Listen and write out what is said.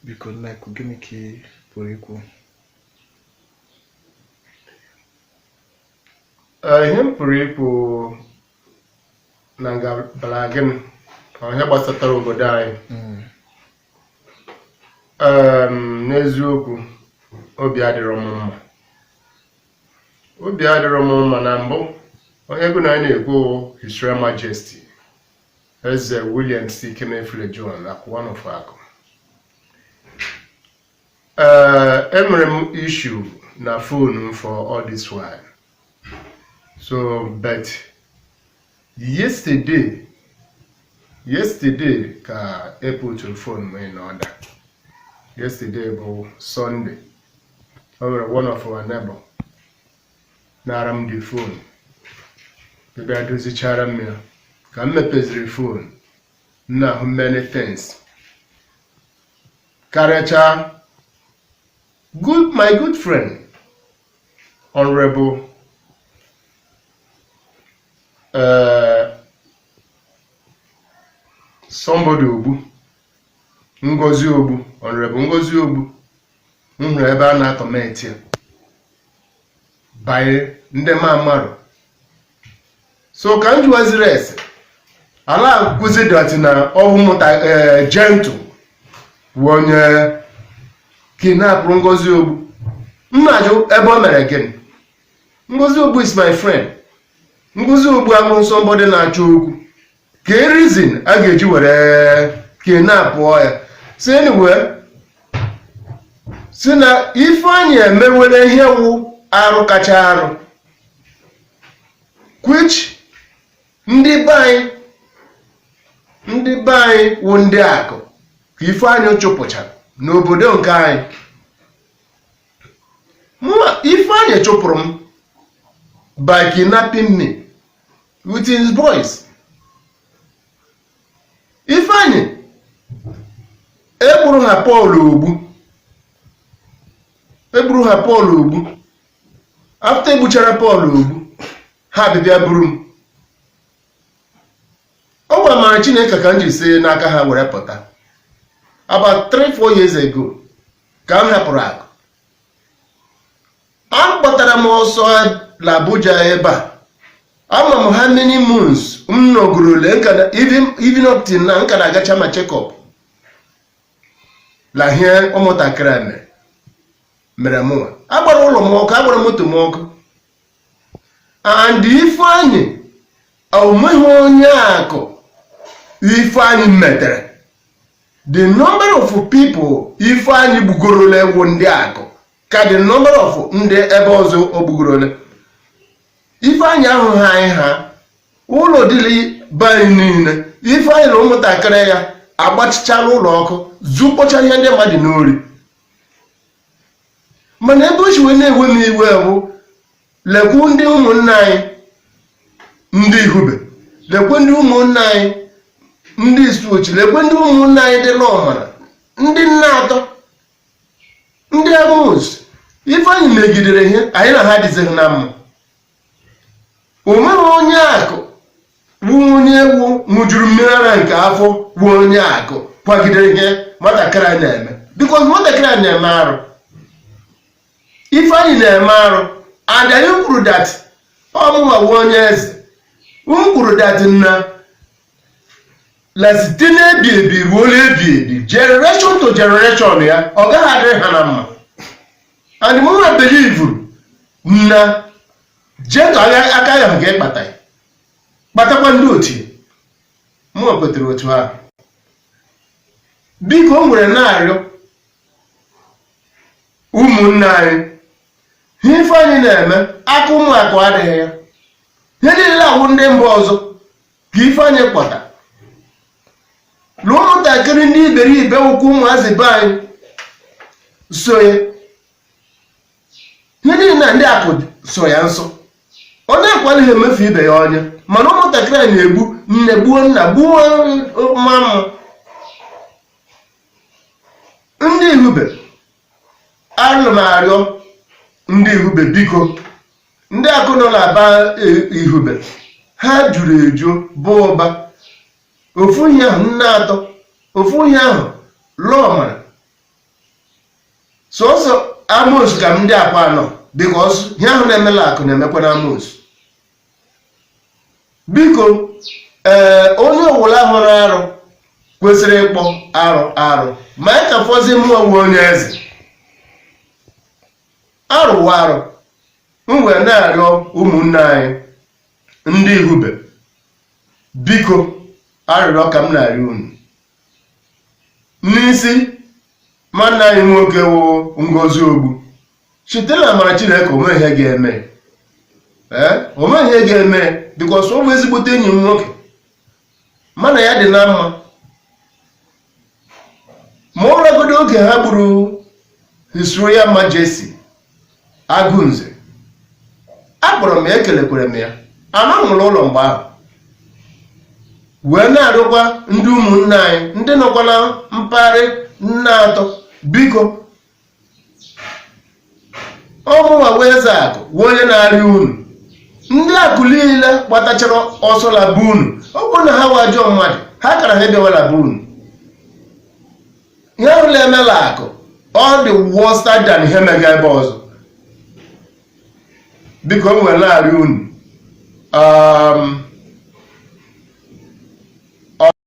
Biko Nnekwu, gịnị ka ị pụrụ ikwu? Ihe m pụrụ ikwu na ngalaba gịnị ọ ihe gbasatara obodo anyị. N'eziokwu, obi adịrọ m mma, obi adịrọ m mma. Na mbụ, onye gụ na anyị na-ekwu His Royal Majesty Eze William C. Ikemefule John Akụ one of Akụ. Ee, enwere m issue na phone m for all this while, so but yesterday ka e puturu phone m in order. Yesterday bụ Sunday. O nwere one of our neighbor nara m the phone, bịa dozichara m ya. Ka m mepeziri phone m, na-ahụ many things, karịchaa good my good friend, Honorable somebody Ogbu, Ngozi Ogbu, Honorable Ngozi Ogbu. M hụrụ ebe a na-atorment ya banye ndị ma mmadụ. So ka m jụwaziri ese ala kwụzi that na ọhụ mụta ee Gentle bụ onye kidnapụrụ Ngozi Ogbu. M na-ajụ ebe o mere gịnị. Ngozi Ogbu is my friend. Ngozi Ogbu abụrụ somebody na-achọ okwu. Ka reason a ga-eji were kidnapụọ ya? Si anyway, si na Ifeanyị emewere ihe wụ arụ kacha arụ, which ndị be anyị wụ ndị akụ ka Ifeanyị chụpụchara n'obodo nke anyị. Mụnwa, Ifeanyị chụpụrụ m by kidnapping me with his boys. Ifeanyị egburu ha Paul Ogbu, egburu ha Paul Ogbu. After egbuchara Paul Ogbu, ha bịbịa buru m. Ọ bụ amara Chineke ka m ji si n'aka ha were pụta. About 3-4 years ago ka m hapụrụ akụ. A kpọtara m ọsọ na Abuja ebe a. Ama m how many months m nọgorole nka na even up till now nka na-agacha ma check up la ihe ụmụntakịrị a mere mụnwa. Agbara ụlọ m ọkụ, agbara moto m ọkụ. And Ifeanyị onweghị onye akụ Ifeanyị metere. The number of people Ifeanyị gbugorole ewu ndị akụ ka the number of ndị ebe ọzọ o gbugorole. Ifeanyị ahụghị anyị ha ụlọ dịrị be anyị niile. Ifeanyị na ụmụntakịrị ya agbachichala ụlọ ọkụ, zukpọcha ihe ndị mmadụ n'ori. Mana ebe o si wee na-ewe m iwe bụ, lekwu ndị ụmụnne anyị ndị Ihube, lekwe ndị ụmụnne anyị ndị Isuochi, lekwe ndị ụmụnne anyị dị n'Ọmara, ndị nna atọ, ndị Amus. Ifeanyị megidere ihe anyị na ha adịzighị na mma. O nweghị onye akụ bụ onye ewu ṅụjuru mmiri ara nke afọ bụ onye akụ kwagidere ihe nwatakịrị a na-eme, because nwatakịrị a na-eme arụ. Ifeanyị na-eme arụ, and anyị kwuru that ọmụnwa bụ onye eze, m kwuru that na la site n'ebi ebi ruo n'ebi ebi, generation to generation ya, ọ gaghị adịrị ha na mma. And mụnwa believe na Gentle aka ya nke ịkpata ya kpatakwa ndị otu ya. Mụnwa kwetere otu ahụ. Biko, o nwere na-arịọ ụmụnne anyị, ihe Ifeanyị na-eme, aka ụmụakụ adịghị ya. Ihe niile awụ ndị mba ọzọ ka Ifeanyị kpọta na ụmụntakịrị ndị iberibe ụkwụ ụmụazị be anyị so ya. Ihe niile na ndị akụ so ya nsọ. Onye akụ anaghị emefu ibe ya ọnya, mana ụmụntakịrị a na-egbu nne, gbuo nna, gbuo mma mma. Ndị Ihube, ana m arịọ ndị Ihube, biko, ndị akụ nọ na ba Ihube, ha juru eju bụ ụba. Ofu ihe ahụ nne atọ, ofu ihe ahụ lụọ mara. Sọsọ Amosu ka m ndị akwa anọ, because ihe ahụ na-emela akụ na-emekwa na Amosu. Biko, ee, onye ọwụla hụrụ arụ kwesịrị ịkpọ arụ arụ, ma ya ka fọzie mụọ nwe onye eze arụwa arụ. M wee na-arịọ ụmụnne anyị ndị Ihube, biko, arịrịọ ka m na-arịọ unu n'isi nwanne anyị nwoke wụ Ngozi Ogbu. Site na amara Chineke, onwe ihe ga-eme, ee, onwe ihe ga-eme, because ọ bụ ezigbote enyi m nwoke, mana ya dị na mma. Ma ọ ragodo oge ha gburu His Royal Majesty Agụnze, akpọrọ m ya, ekelekwere m ya. Anọ m ụlọ mgbe ahụ wee na-arịọkwa ndị ụmụnne anyị ndị nọkwa na mpaghara nna atọ, biko, ọmụnwa wee eze akụ wee onye na-arịọ unu, ndị akụ niile gbatachara ọsọ la be unu. Ọ bụrụ na ha wee ajọ mmadụ, ha kara ha ebiawala be unu. Ihe ahụ na-emela akụ, ọ dị worse than ihe mega ebe ọzọ. Biko, m wee na-arịọ unu.